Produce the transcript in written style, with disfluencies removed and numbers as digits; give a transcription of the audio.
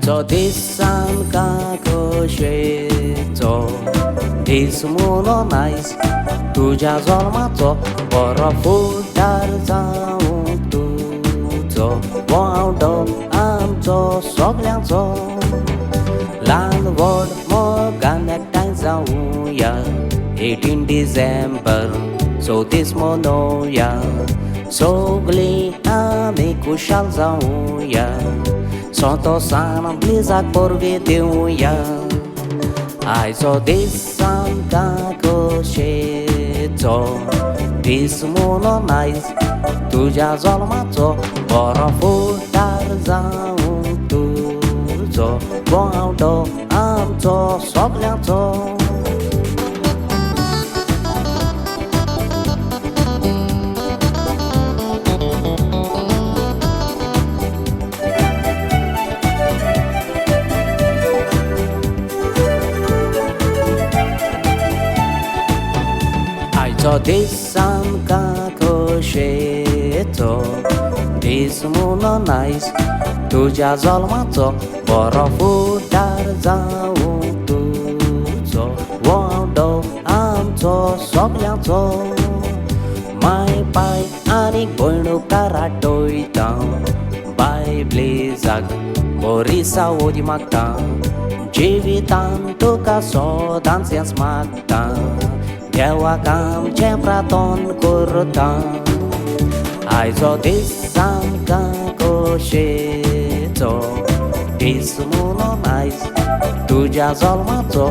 आयचो दीस आमकां खोशयेचो दीस म्हणून आयज तुज्या जल्माचो बरो फुडार जावं तुजो वांटो आमचो सगल्यांचो ल्हान व्हड मोगान एकठांय जावया 18 डिसेंबर सो दीस मनोवया सगळीं आमी खुशाल जावया संतोसान ब्लिजाक परबीं दिवया आयचो दीस आमकां खोशयेचो दीस म्हणून आयज तुज्या जल्माचो बरो फुडार जावं तुजो वांटो आमचो सगल्यांचो. आयचो दीस आमकां खोशयेचो दीस म्हणून आयज तुज्या जल्माचो बरो फुडार जावं तुजो वांटो आमचो सगल्यांचो. माय पाय आनी भयणुकार आठयता बाय ब्लेजाक बरी सावोदी मागता जिवितान तुका सदांच हेंच मागता देवाक आमचें प्रार्थन करता. आयचो दीस आमकां खोशयेचो दीस म्हणून आयज तुज्या जल्माचो.